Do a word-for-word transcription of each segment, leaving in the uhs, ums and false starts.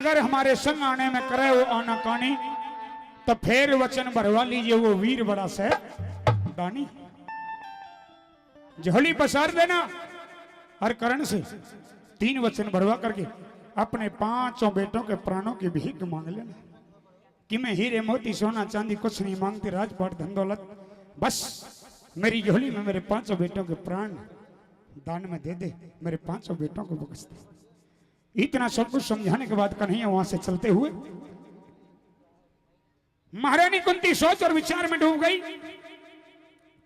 अगर हमारे संग आने में करे वो आनाकानी, तो फिर वचन भरवा लीजिए, वो वीर बड़ा सै दानी। झोली पसार देना और करण से तीन वचन भरवा करके अपने पांचों बेटों के प्राणों की भीख मांग लेना कि मैं हीरे मोती सोना चांदी कुछ नहीं मांगती, राजपाट धन दौलत, बस मेरी झोली में मेरे पांचों बेटों के प्राण दान में दे दे, मेरे पांचों बेटों को बख्श दे। इतना सब कुछ समझाने के बाद कन्हैया वहां से चलते हुए महारानी कुंती सोच और विचार में डूब गई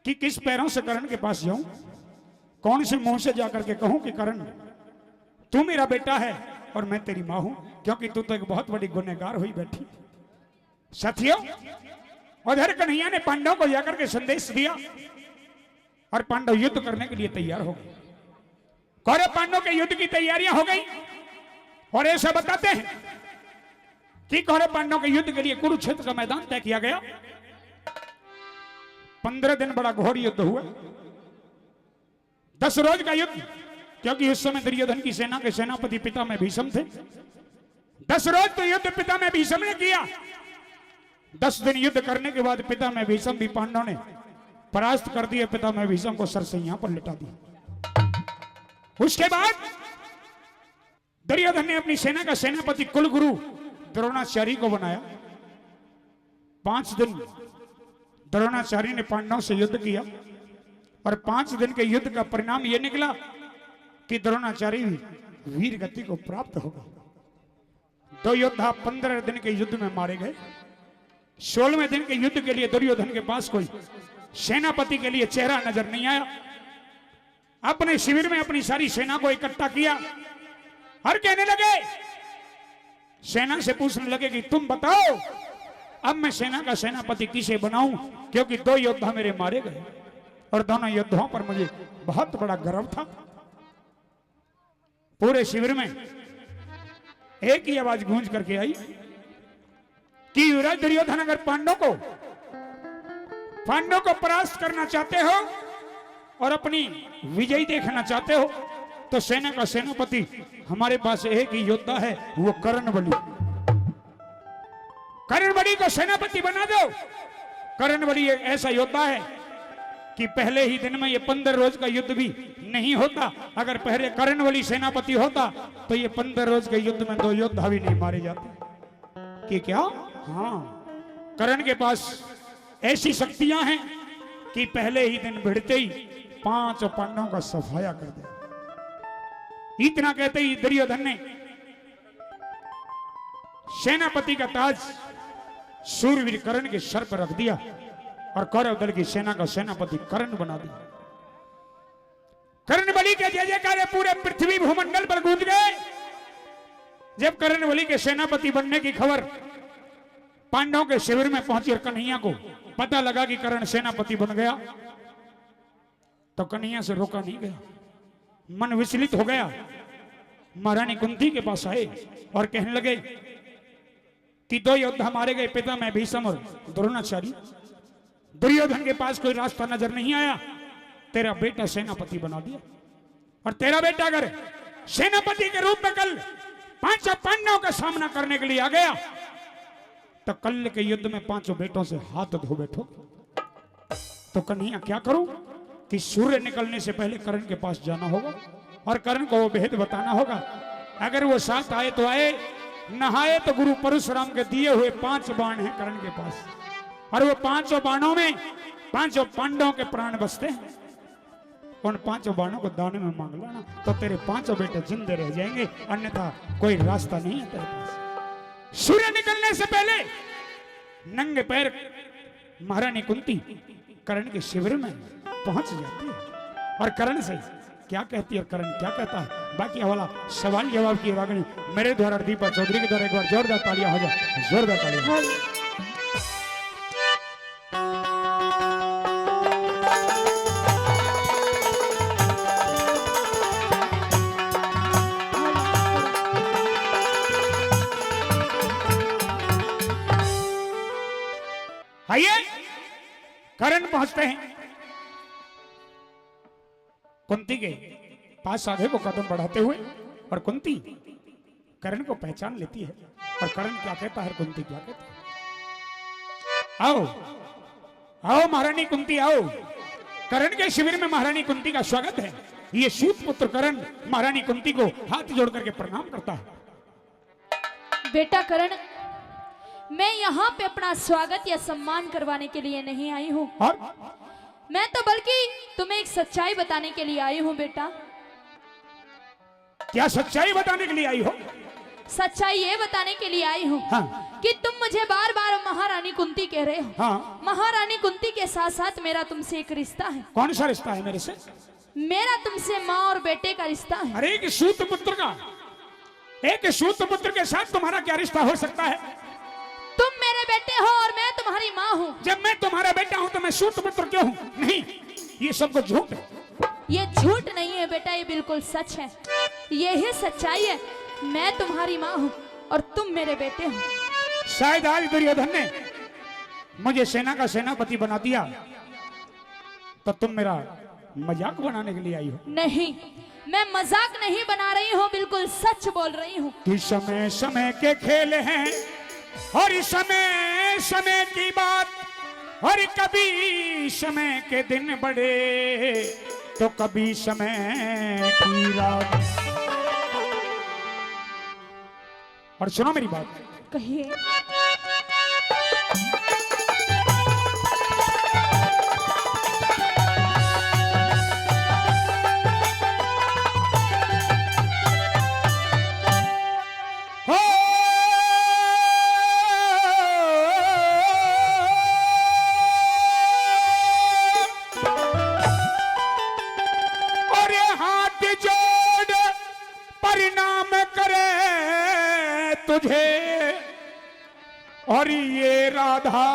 कि किस पैरों से करण के पास जाऊं, कौन से मुंह से जाकर के कहूं कि करण, तू मेरा बेटा है और मैं तेरी मां हूं, क्योंकि तू तो एक बहुत बड़ी गुनहगार हुई बैठी। साथियों, उधर कन्हैया ने पांडवों को जाकर के संदेश दिया और पांडव युद्ध करने के लिए तैयार हो गए। कौरव पांडवों के युद्ध की तैयारियां हो गई और ऐसा बताते हैं कि कौरव पांडवों के युद्ध के लिए कुरुक्षेत्र का मैदान तय किया गया। पंद्रह दिन बड़ा घोर युद्ध हुआ। दस रोज का युद्ध, क्योंकि उस समय दुर्योधन की सेना के सेनापति पिता में भीष्म थे। दस रोज तो युद्ध पिता में भीष्म ने किया। दस दिन युद्ध करने के बाद पिता में भीष्म भी पांडवों ने परास्त कर दिए। पिता में भीष्म को सरसैया पर लिटा दिया। उसके बाद दुर्योधन ने अपनी सेना का सेनापति कुलगुरु द्रोणाचार्य को बनाया। पांच दिन द्रोणाचार्य ने पांडवों से युद्ध किया और पांच दिन के युद्ध का परिणाम यह निकला कि द्रोणाचार्य भी वीर गति को प्राप्त हो गए। दो योद्धा पंद्रह दिन के युद्ध में मारे गए। सोलहवें दिन के युद्ध के लिए दुर्योधन के पास कोई सेनापति के लिए चेहरा नजर नहीं आया। अपने शिविर में अपनी सारी सेना को इकट्ठा किया और कहने लगे, सेना से पूछने लगे कि तुम बताओ, अब मैं सेना का सेनापति किसे बनाऊं, क्योंकि दो योद्धा मेरे मारे गए और दोनों योद्धाओं पर मुझे बहुत बड़ा गर्व था। पूरे शिविर में एक ही आवाज गूंज करके आई कि युवराज दुर्योधन, अगर पांडवों को, पांडवों को परास्त करना चाहते हो और अपनी विजयी देखना चाहते हो, तो सेना का सेनापति हमारे पास एक ही योद्धा है, वो करण बलि। करण बलि को सेनापति बना दो। करण बलि एक ऐसा योद्धा है कि पहले ही दिन में ये पंद्रह रोज का युद्ध भी नहीं होता। अगर पहले करण बलि सेनापति होता तो ये पंद्रह रोज के युद्ध में दो योद्धा भी नहीं मारे जाते। कि क्या? हाँ, करण के पास ऐसी शक्तियां हैं कि पहले ही दिन भिड़ते ही पांच पांडवों का सफाया कर दे। इतना कहते ही दुर्योधन ने सेनापति का ताज सूरवीर कर्ण के सर पर रख दिया और कौरव दल की सेना का सेनापति कर्ण बना दिया। कर्ण बलि के जय जयकारे पूरे पृथ्वी भूमंडल पर गूंज गए। जब कर्ण बलि के सेनापति बनने की खबर पांडवों के शिविर में पहुंची और कन्हैया को पता लगा कि कर्ण सेनापति बन गया, तो कन्हैया से रोका नहीं गया, मन विचलित हो गया। महारानी कुंती के पास आए और कहने लगे कि दो योद्धा मारे गए, पिता में भीष्म और द्रोणाचार्य। दुर्योधन के पास कोई रास्ता नजर नहीं आया, तेरा बेटा सेनापति बना दिया। और तेरा बेटा अगर सेनापति के रूप में कल पांचों पांडवों का सामना करने के लिए आ गया, तो कल के युद्ध में पांचों बेटों से हाथ धो बैठो। तो कन्हैया क्या करूं कि सूर्य निकलने से पहले कर्ण के पास जाना होगा और कर्ण को वो भेद बताना होगा। अगर वो साथ आए तो आए, न आए तो गुरु परशुराम के दिए हुए पांच बाण हैं कर्ण के पास, और वो पांचों बाणों में पांचों पांडवों के प्राण बसते हैं। उन पांचों बाणों को दान में मांग लेना, तो तेरे पांचों बेटे जिंदे रह जाएंगे, अन्यथा कोई रास्ता नहीं है तेरे पास। सूर्य निकलने से पहले नंगे पैर महारानी कुंती कर्ण के शिविर में पहुंच जाती है और कर्ण से क्या कहती है और कर्ण क्या कहता है, बाकी वाला सवाल जवाब की रागनी मेरे द्वारा, दीपा चौधरी के द्वारा एक बार जोरदार तालियां हो जाए, जोरदार तालियां। आइए, कर्ण पहुंचते हैं कुंती के पास, आगे को कदम बढ़ाते हुए। और कुंती, कर्ण को पहचान लेती है। और कर्ण क्या कहता है, कुंती क्या कहती है। आओ, आओ महारानी कुंती, आओ। कर्ण के शिविर में महारानी कुंती का स्वागत है। ये सूत पुत्र कर्ण महारानी कुंती को हाथ जोड़ करके प्रणाम करता है। बेटा कर्ण, मैं यहाँ पे अपना स्वागत या सम्मान करवाने के लिए नहीं आई हूँ। और? मैं तो बल्कि तुम्हें एक सच्चाई बताने के लिए आई हूँ बेटा। क्या सच्चाई बताने के लिए आई हो? सच्चाई ये बताने के लिए आई हूँ हाँ। कि तुम मुझे बार बार महारानी कुंती कह रहे हो। हाँ। महारानी कुंती के साथ साथ मेरा तुमसे एक रिश्ता है। कौन सा रिश्ता है मेरे से? मेरा तुमसे माँ और बेटे का रिश्ता है। अरे, एक सूत पुत्र का, एक सूत पुत्र के साथ तुम्हारा क्या रिश्ता हो सकता है? तुम मेरे बेटे हो और मैं तुम्हारी माँ हूँ। जब मैं तुम्हारा बेटा हूँ तो मैं सूत पुत्र क्यों हूँ? नहीं, ये सब कुछ झूठ है। ये झूठ नहीं है बेटा, ये बिल्कुल सच है, यही सच्चाई है। मैं तुम्हारी माँ हूँ और तुम मेरे बेटे हो। शायद आज दुर्योधन ने मुझे सेना का सेनापति बना दिया, तो तुम मेरा मजाक बनाने के लिए आई हो? नहीं, मैं मजाक नहीं बना रही हूँ, बिल्कुल सच बोल रही हूँ। कि समय समय के खेल हैं और समय समय की बात, और कभी समय के दिन बड़े तो कभी समय की रात। और सुनो मेरी बात। कहिए। हो। और ये हाथ जोड़ प्रणाम करे तुझे, और ये राधा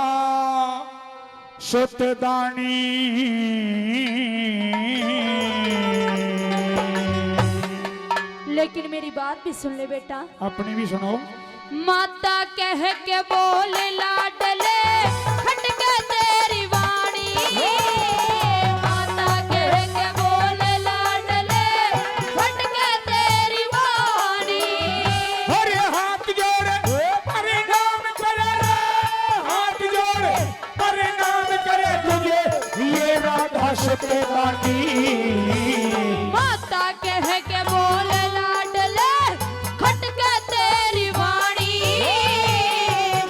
सुतदानी। लेकिन मेरी बात भी सुन ले बेटा। अपनी भी सुनो। माता कह के बोल लाडले, खटके तेरी वाणी। माता कह के बोल लाडले, खटके तेरी वाणी। अरे हाथ जोड़, अरे नाम करे रे, हाथ जोड़, अरे नाम करे तुझे, ये राधा सतदानी। माता कह के बोल लाडले, खटके तेरी वाणी।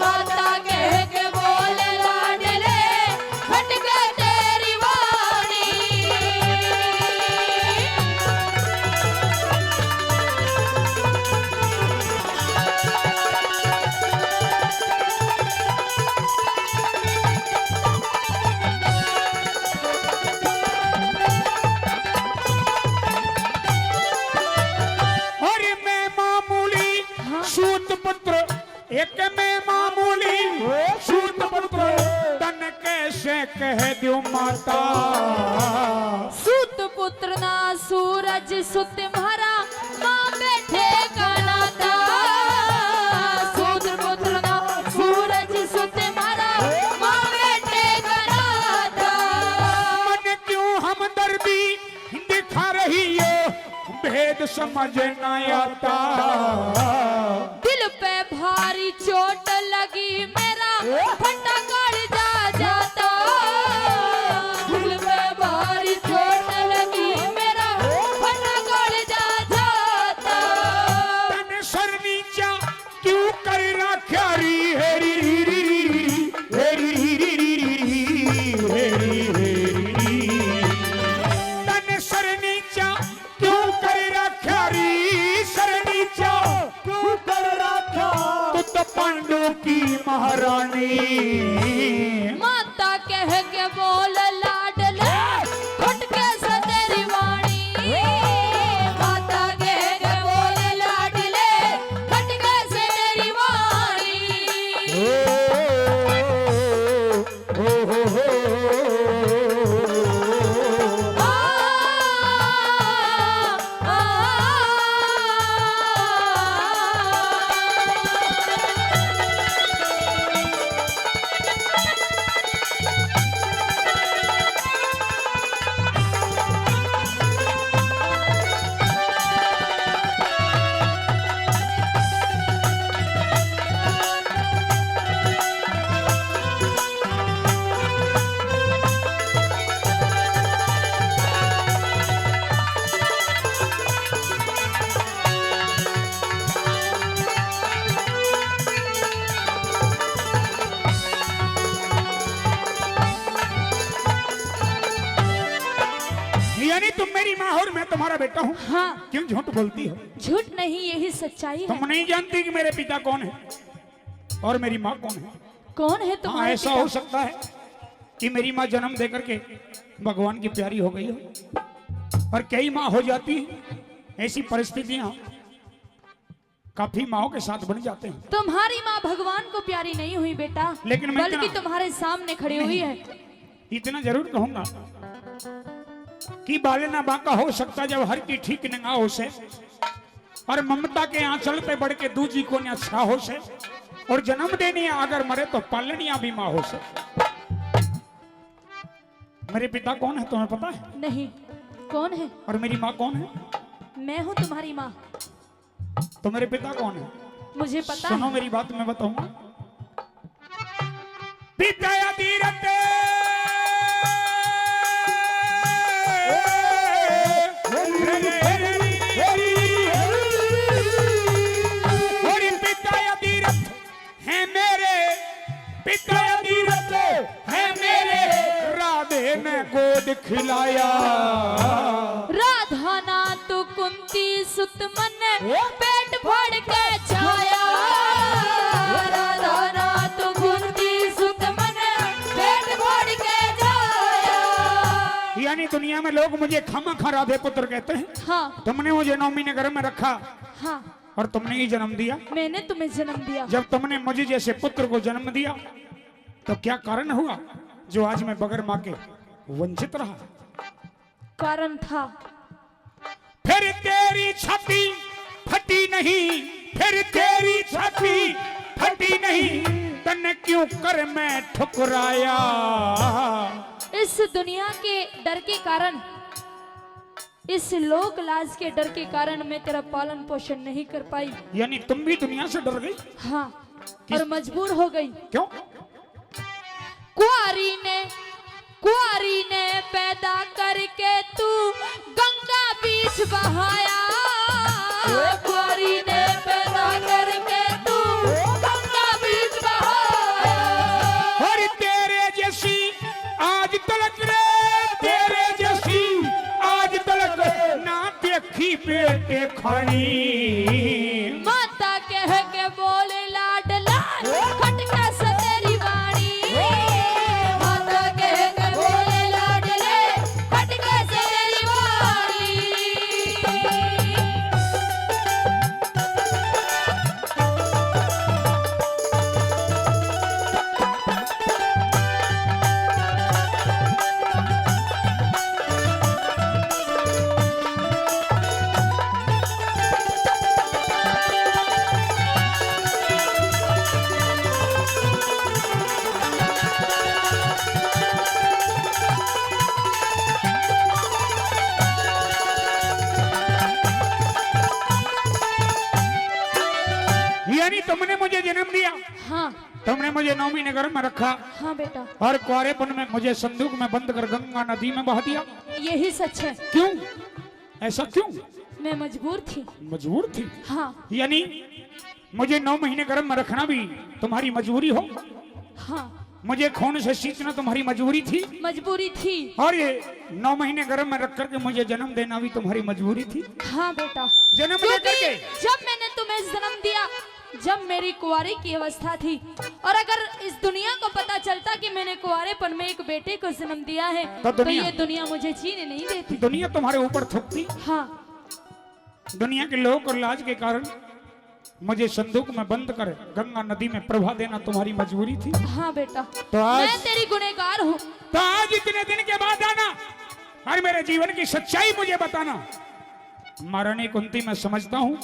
माता कह के बोल लाडले, खटके तेरी वाणी। अरे मैं मामूली हाँ। सूत पुत्र, एक मैं मामूली सूत पुत्र, तन कैसे कह दूं माता। सूत पुत्र ना सूरज सुत म्हारा, माँ बेटे का नाता। सूत पुत्र ना सूरज सुत म्हारा, माँ बेटे का नाता। मन क्यों हमदर्दी दिखा रही हो, भेद समझ ना आता। दिल पे भारी चोट लगी मेरा, फटा कालजा जाता। दिल पे भारी चोट लगी मेरा, फटा कालजा जाता। तन सर नीचा क्यों कर रख्या री हेरी री री री री, हेरी री री री री, हेरी री री री। तन सर नीचा क्यों कर रख्या री, सर नीचा क्यों कर रख्या? तू तो पांडु की महारानी। माता कह के बोल लाडले, खटके से तेरी वाणी। माता कह के बोल लाडले, खटके से तेरी वाणी। ओ, ओ, ओ, ओ, ओ, ओ। आ, आ, आ, आ। मेरी माँ और मैं तुम्हारा बेटा हूँ। हाँ। क्यों झूठ बोलती हो? झूठ नहीं, यही सच्चाई है। तुम नहीं जानती कि मेरे पिता कौन है और मेरी माँ कौन है। कौन है तुम्हारे ऐसा पिता? हो सकता है कि मेरी माँ जन्म दे करके भगवान की प्यारी हो गई हो, और कई माँ हो जाती हैं ऐसी परिस्थितियां, काफी माओं के साथ बन जाते हैं। तुम्हारी माँ भगवान को प्यारी नहीं हुई बेटा, लेकिन मैं बल्कि इतना तुम्हारे सामने खड़ी हुई है। इतना जरूर कहूंगा कि बालना बांका हो सकता जब हर की ठीक नंगा हो से, और ममता के आंचल पे बढ़ के दूजी को न्या छा हो से, और जन्म देनी अगर मरे तो पालनिया भी माँ हो से। मेरे पिता कौन है तुम्हें पता है? नहीं। कौन है? और मेरी माँ कौन है? मैं हूँ तुम्हारी माँ। तो मेरे पिता कौन है? मुझे पता सुनो है। मेरी बात मैं बताऊंगा। पिता अधीरथ। और पिता अधीरथ है मेरे, पिता अधीरथ है मेरे, राधे ने गोद खिलाया। राधा ना तू कुंती सुत मन्ने पेट फाड़ के जाया। राधा ना तू कुंती सुत मन्ने पेट फाड़ के जाया। यानी दुनिया में लोग मुझे खामखा राधे पुत्र कहते हैं। हाँ। तुमने मुझे नौ महीने गर्भ में रखा। हाँ। और तुमने ही जन्म दिया। मैंने तुम्हें जन्म दिया। जब तुमने मुझे जैसे पुत्र को जन्म दिया, तो क्या कारण हुआ जो आज मैं बगैर माँ के वंचित रहा? कारण था। फिर तेरी छाती फटी नहीं, फिर तेरी छाती फटी नहीं, तन्ने क्यों कर मैं ठुकराया? इस दुनिया के डर के कारण, इस लोक लाज के डर के कारण मैं तेरा पालन पोषण नहीं कर पाई। यानी तुम भी दुनिया से डर गई? हाँ, कि- और मजबूर हो गई। क्यों? कुआरी ने, कुआरी ने पैदा करके तू गंगा बीच बहाया। कुआरी ने पैदा करके तू गंगा बीच बहाया। और तेरे जैसी आज तलक रे, तेरे जैसी आज तलक ना देखी बेटे खानी। माता कह के बोले लाडला, खटका से तेरी वाणी। माता कह के बोले लाडले, खटका से तेरी वाणी। यानी तुमने मुझे जन्म दिया। हाँ। तुमने मुझे नौ महीने गर्भ में रखा। हाँ बेटा। और कुआरेपन में मुझे संदूक में बंद कर गंगा नदी में बहा दिया। यही सच है। क्यों? ऐसा क्यों? मैं मजबूर थी। मजबूर थी? हाँ। यानी मुझे नौ महीने गर्भ में रखना भी तुम्हारी मजबूरी हो? हाँ। मुझे खून से सींचना तुम्हारी मजबूरी थी? मजबूरी थी। और ये नौ महीने गर्भ में रख करके मुझे जन्म देना भी तुम्हारी मजबूरी थी? हाँ बेटा। जन्म दे क्योंकि करके? जब मैंने तुम्हें जन्म दिया, जब मेरी कुंवारी की अवस्था थी, और अगर इस दुनिया को पता चलता कि मैंने कुंवारेपन में एक बेटे को जन्म दिया है, तो तो दुनिया ये दुनिया मुझे जीने नहीं देती। दुनिया तुम्हारे ऊपर थूकती। हाँ। दुनिया के लोक और लाज के कारण मुझे संदूक में बंद कर गंगा नदी में प्रवाह देना तुम्हारी मजबूरी थी। हाँ बेटा, तो आज मैं तेरी गुनहगार हूँ। तो आज इतने दिन के बाद आना और मेरे जीवन की सच्चाई मुझे बताना। महारानी कुंती, मैं समझता हूँ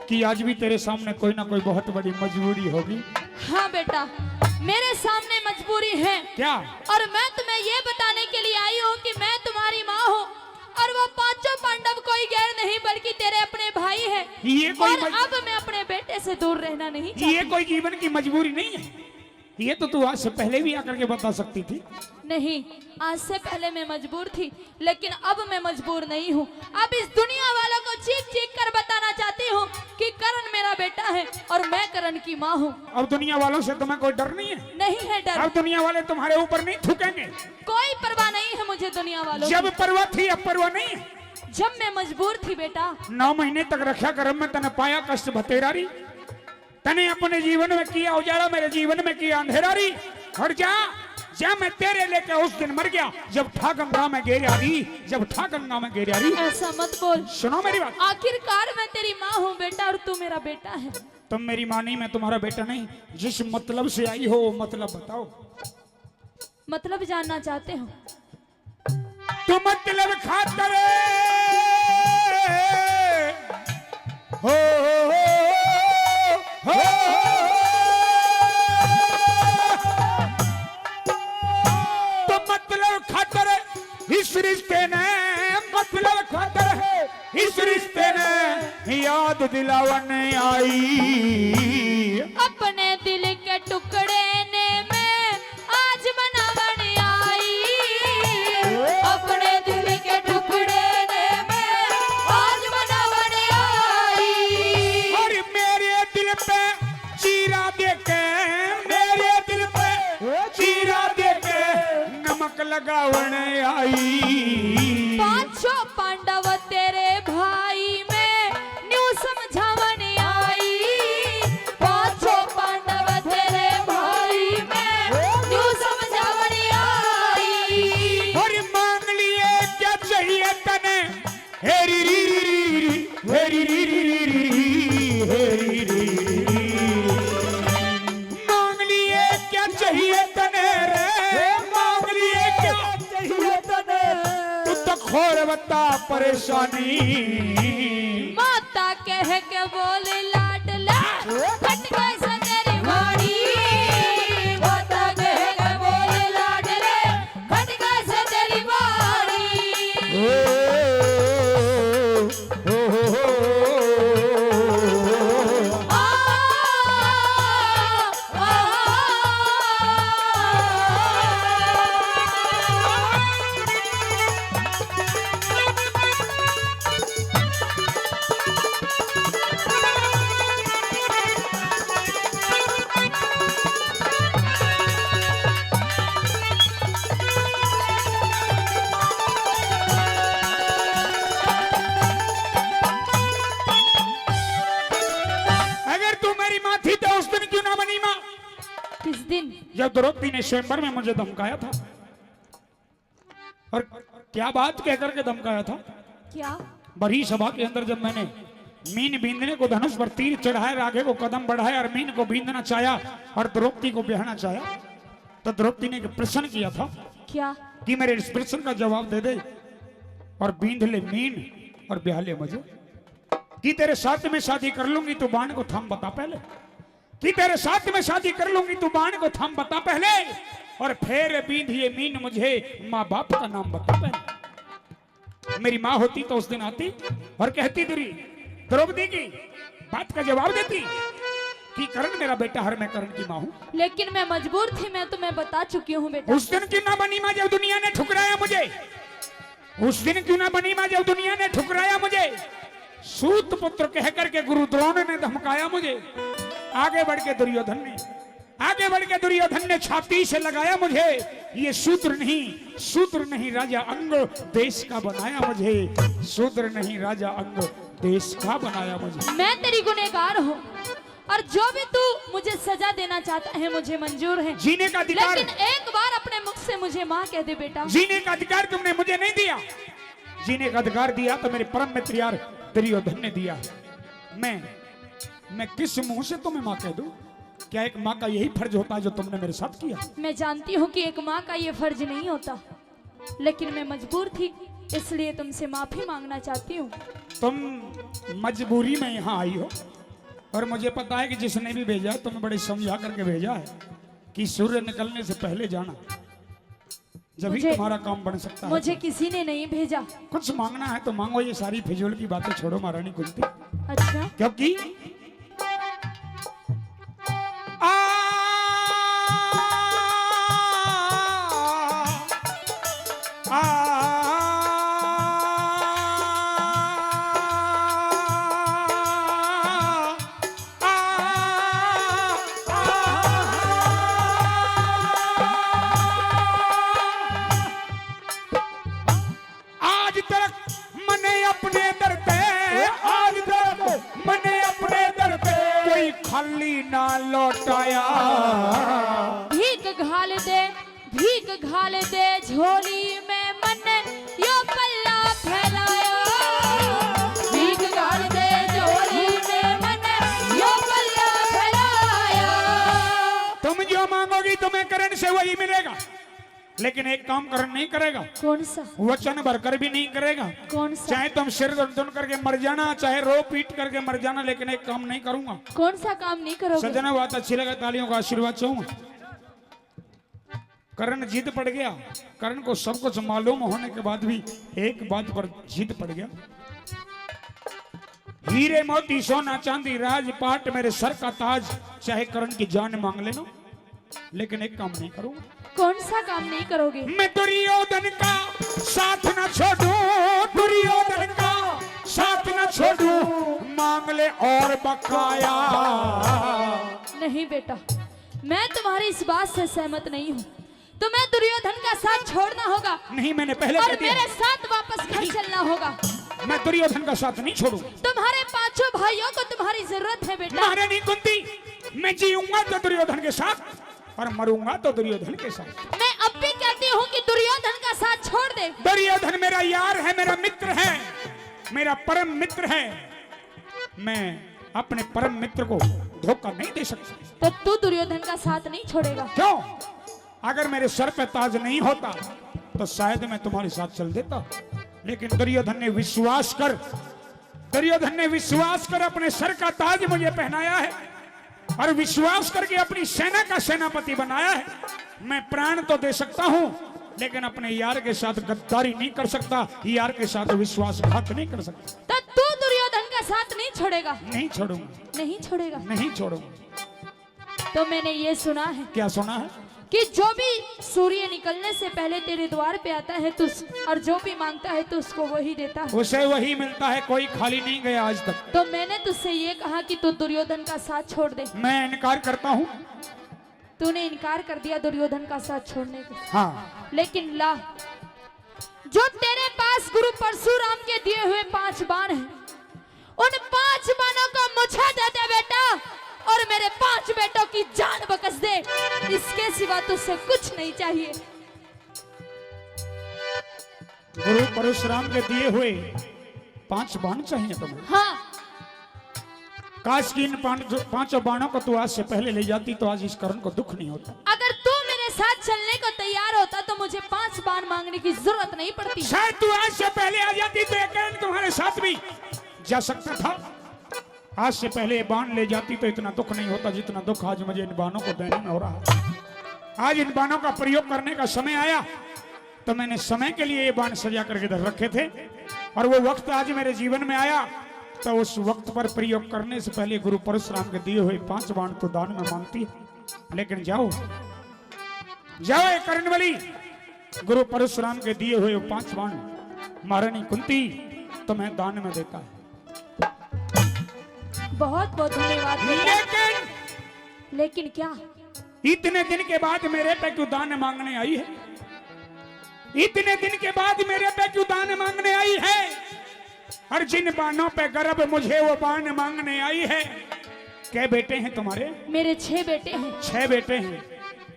कि आज भी तेरे सामने कोई ना कोई बहुत बड़ी मजबूरी होगी। हाँ बेटा, मेरे सामने मजबूरी है। क्या? और मैं तुम्हें ये बताने के लिए आई हूँ कि मैं तुम्हारी माँ हूँ, और वो पांचों पांडव कोई गैर नहीं, बल्कि तेरे अपने भाई हैं। ये कोई और मज- अब मैं अपने बेटे से दूर रहना नहीं चाहती। ये कोई जीवन की मजबूरी नहीं है, ये तो तू आज से पहले भी आकर के बता सकती थी। नहीं, आज से पहले मैं मजबूर थी, लेकिन अब मैं मजबूर नहीं हूँ। अब इस दुनिया वालों को चीख चीख कर बताना चाहती हूँ कि करण मेरा बेटा है और मैं करण की माँ हूँ। अब दुनिया वालों से तुम्हें कोई डर नहीं है? नहीं है डर। अब दुनिया वाले तुम्हारे ऊपर नहीं थूकेंगे? कोई परवाह नहीं है मुझे दुनिया वालों की। जब परवाह थी, अब परवाह नहीं है? जब मैं मजबूर थी बेटा। नौ महीने तक रखा गर्भ में, तने पाया कष्ट भतेरा री। तने अपने जीवन में किया उजाला, मेरे जीवन में किया अंधेरा री। हट जा, जा मैं तेरे लेके उस दिन मर गया, जब ठा गंगा में गेरा री, जब ठा गंगा में गेरा री। ऐसा मत बोल। सुनो मेरी बात। आखिरकार मैं तेरी माँ हूँ बेटा, और तू मेरा बेटा है। तुम मेरी माँ नहीं, मैं तुम्हारा बेटा नहीं। जिस मतलब से आई हो, वो मतलब बताओ। मतलब जानना चाहते हो? तू मतलब खातर हो, हो, हो, हो, हो। तो मतलब खातर इस रिश्ते ने, मतलब खातर है इस रिश्ते ने याद दिलावन आई। अपने दिल के टुकड़े ने मैं आज मनावन आई। अपने दिल के टुकड़े ने मैं आज मनावन आई। और मेरे दिल पे चीरा देके, मेरे दिल पे चीरा देके नमक लगावन आई। पांचों पांडव तेरे भाई मैं न्यू समझावन आई। पांचों पांडव तेरे भाई मैं न्यू समझावन आई। और मांग लिए क्या चाहिए तने, हेरी री री री री, हेरी री री री री, हेरी री री री। मांग लिए क्या चाहिए तने रे, मांग लिए क्या चाहिए तने? तू तो खोर बता परेशानी। माता कह के बोल लाडले, फट गई से तेरी वाणी। माता कह के बोल लाडले, खटका से तेरी बारी। ओ, ओ, ओ, ओ, ओ। आ, आ, आ, आ। अगर तू मेरी माँ थी तो उस दिन क्यों ना बनी माँ? किस दिन? जब द्रौपदी ने स्वयंवर में मुझे धमकाया था। और क्या बात कह करके धमकाया था? क्या? भरी सभा के अंदर जब मैंने मीन बींदने को धनुष पर तीर चढ़ाया और आगे को कदम बढ़ाया और मीन को बींदना चाहा और द्रौपदी को ब्याहना चाहा, तो द्रौपदी ने एक प्रश्न किया था। क्या? कि मेरे इस प्रश्न का जवाब दे दे और बींद ले मीन और ब्याह ले मुझे। कि तेरे साथ में शादी कर लूंगी, तू बाण को थाम बता पहले। कि तेरे साथ में शादी कर लूंगी, तू बाण को थाम बता पहले, और फिर बींद ये मीन मुझे माँ बाप का नाम बता पहले। मेरी माँ होती तो उस दिन आती और कहती, तेरी द्रौपदी की बात का जवाब देती कि कर्ण मेरा बेटा है, मैं कर्ण की माँ हूँ। लेकिन मैं मजबूर थी, मैं तुम्हें बता चुकी हूँ बेटा। उस दिन क्यों ना बनी माँ जब दुनिया ने ठुकराया मुझे? उस दिन क्यों ना बनी माँ जब दुनिया ने ठुकराया मुझे? सूत पुत्र कह करके गुरु द्रोण ने धमकाया मुझे। आगे बढ़ के दुर्योधन ने, आगे बढ़ के दुर्योधन ने छाती से लगाया मुझे। ये शूद्र नहीं, शूद्र नहीं राजा अंग, देश का बनाया मुझे। शूद्र नहीं राजा अंग, देश का बनाया मुझे। मैं तेरी गुनहगार हूँ। और जो भी तू मुझे सजा देना चाहता है, मुझे मंजूर है। जीने का अधिकार। लेकिन एक बार अपने मुख से मुझे माँ कह दे बेटा। जीने का अधिकार तुमने मुझे नहीं दिया। जीने का अधिकार दिया तो मेरे परम मित्र यार दुर्योधन ने दिया। मैं, मैं किस मुंह से तुम्हें माँ कह दूं? क्या एक माँ का यही फर्ज होता है जो तुमने मेरे साथ किया? मैं जानती हूँ कि एक माँ का ये फर्ज नहीं होता, लेकिन मैं मजबूर थी, इसलिए तुमसे माफी मांगना चाहती हूँ। तुम मजबूरी में यहाँ आई हो और मुझे पता है कि जिसने भी भेजा है, तुम्हें बड़े समझा करके भेजा है कि सूर्य निकलने से पहले जाना, जब ही मुझे, तुम्हारा काम बन सकता है। मुझे किसी ने नहीं भेजा। कुछ मांगना है तो मांगो, ये सारी फिजूल की बातें छोड़ो महारानी कुंती। अच्छा। क्योंकि आ, आ, आ, आज तक मने लौटाया। भीख घाल दे, भीख घाल दे झोली में, मन्ने यो पल्ला फैलाया। भीख घाल दे झोली में, मन्ने यो पल्ला फैलाया। तुम जो मांगोगी, तुम्हें करण से वही मिलेगा, लेकिन एक काम करण नहीं करेगा। कौन सा? वचन भरकर भी नहीं करेगा। कौन सा? चाहे तुम सिर धुन करके मर जाना, चाहे रो पीट करके मर जाना, लेकिन एक काम नहीं करूंगा। कौन सा काम नहीं करोगे? सज्जनों, बात अच्छी लगे, तालियों का आशीर्वाद चाहूंगा। करण जिद पड़ गया। करण को सब कुछ मालूम होने के बाद भी एक बात पर जिद पड़ गया। हीरे मोती, सोना चांदी, राजपाट, मेरे सर का ताज, चाहे करण की जान मांग लेना, लेकिन एक काम नहीं करूंगा। कौन सा काम नहीं करोगे? मैं दुर्योधन का साथ ना छोड़ूं, दुर्योधन का साथ ना छोड़ूं, मांग ले और बकाया। नहीं बेटा, मैं तुम्हारी इस बात से सहमत नहीं हूँ। तुम्हें दुर्योधन का साथ छोड़ना होगा। नहीं, मैंने पहले और कह दिया। मेरे साथ वापस घर नहीं। चलना होगा। मैं दुर्योधन का साथ नहीं छोड़ूं। तुम्हारे पांचों भाइयों को तुम्हारी जरूरत है बेटा। महारानी कुंती, मैं जीऊंगा तो दुर्योधन के साथ और मरूंगा तो दुर्योधन के साथ। मैं अब भी कहती हूँ कि दुर्योधन का साथ छोड़ दे। दुर्योधन मेरा यार है, मेरा मित्र है, मेरा परम मित्र है। मैं अपने परम मित्र को धोखा नहीं दे सकता। तो तू दुर्योधन का साथ नहीं छोड़ेगा? क्यों? अगर मेरे सर पे ताज नहीं होता तो शायद मैं तुम्हारे साथ चल देता, लेकिन दुर्योधन ने विश्वास कर, दुर्योधन ने विश्वास कर अपने सर का ताज मुझे पहनाया है और विश्वास करके अपनी सेना का सेनापति बनाया है। मैं प्राण तो दे सकता हूँ, लेकिन अपने यार के साथ गद्दारी नहीं कर सकता, यार के साथ विश्वासघात नहीं कर सकता। तो तू दुर्योधन का साथ नहीं छोड़ेगा? नहीं छोड़ूंगा। नहीं छोड़ेगा? नहीं छोड़ूंगा। तो मैंने ये सुना है। क्या सुना है? कि जो भी सूर्य निकलने से पहले तेरे द्वार पे आता है, तो उस-, और जो भी मांगता है, तो उसको वही देता है। उसे वही मिलता है, कोई खाली नहीं गया आज तक। तो मैंने तुझसे ये कहा कि तू दुर्योधन का साथ छोड़ दे। मैं इनकार करता हूँ। तूने इनकार कर दिया दुर्योधन का साथ छोड़ने को। हाँ। लेकिन ला, जो तेरे पास गुरु परशुराम के दिए हुए पांच बाण हैं, उन पांच बाणों को मुझे दे दे बेटा, और मेरे पांच बेटों की जान बख्श दे, इसके सिवा तुझसे कुछ नहीं चाहिए। गुरु परशुराम के दिए हुए पांच बाण चाहिए तुम्हें? हाँ। काश कि इन पांच, पांचों बाणों को तू आज से पहले ले जाती तो आज इस करण को दुख नहीं होता। अगर तू मेरे साथ चलने को तैयार होता तो मुझे पांच बाण मांगने की जरूरत नहीं पड़ती। शायद तू आज से पहले आ जाती तो ये करण तुम्हारे साथ भी जा सकता था। आज से पहले ये बाण ले जाती तो इतना दुख नहीं होता जितना दुख आज मुझे इन बाणों को देने में हो रहा है। आज इन बाणों का प्रयोग करने का समय आया, तो मैंने समय के लिए ये बाण सजा करके इधर रखे थे, और वो वक्त आज मेरे जीवन में आया, तो उस वक्त पर प्रयोग करने से पहले गुरु परशुराम के दिए हुए पांच बाण तो दान में मांगती है। लेकिन जाओ, जाओ, ये करण बलि, गुरु परशुराम के दिए हुए पांच बाण महारानी कुंती तुम्हें दान में देता है। बहुत बहुत धन्यवाद बेटा। लेकिन लेकिन क्या? इतने दिन के बाद मेरे पे क्यों दान मांगने आई है? इतने दिन के बाद मेरे पे क्यों दान मांगने आई है? और जिन बाणों पे गर्व मुझे वो बाण मांगने आई है। कै बेटे हैं तुम्हारे? मेरे छह बेटे हैं। छह बेटे हैं।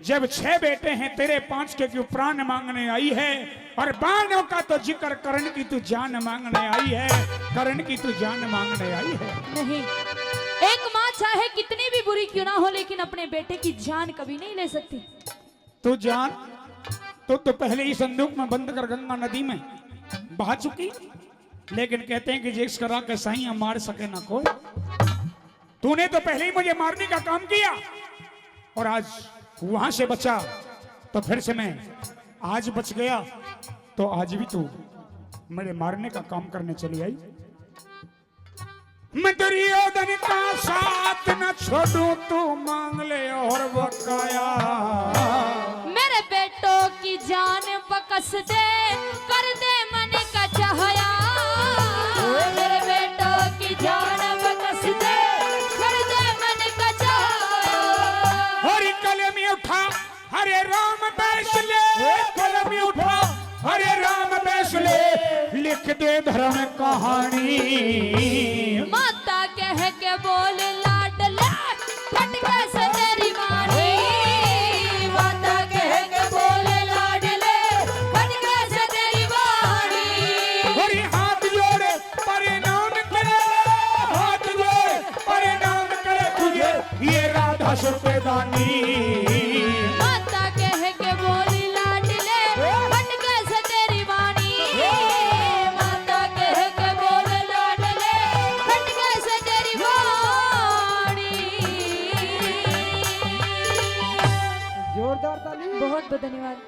जब छह बेटे हैं, तेरे पांच के क्यों प्राण मांगने आई है? और बाणों का तो जिक्र, करण की तू जान मांगने आई है, करण की तू जान मांगने आई है। नहीं, एक माँ चाहे कितनी भी बुरी क्यों ना हो, लेकिन अपने बेटे की जान कभी नहीं ले सकती। तू जान, तू तो पहले ही संदूक में बंद कर गंगा नदी में बहा चुकी। लेकिन कहते हैं कि जिस करा के साइयां मार सके ना कोई। तूने तो पहले ही मुझे मारने का काम किया और आज वहां से बचा, तो फिर से मैं आज बच गया, तो आज भी तू मेरे मारने का काम करने चली आई। मैं दुर्योधन का साथ न छोड़ूं, तू मांग ले और बकाया। मेरे बेटों की जान बकस दे, कर दे मन का चाहया। मेरे बेटों की जान बकस दे, कर दे मन का चाहया। और कलमी उठा, हरे राम बैस ले। ए, कलमी उठा, हरे राम बैस ले, लिख दे धर्म कहानी। माता कह के बोल लाडले, फटके से दानी। माता कह के बोली लाडले, खटके से तेरी वाणी। माता कह के बोल लाडले, खटके से तेरी वाणी। जोरदार ताली। बहुत बहुत धन्यवाद।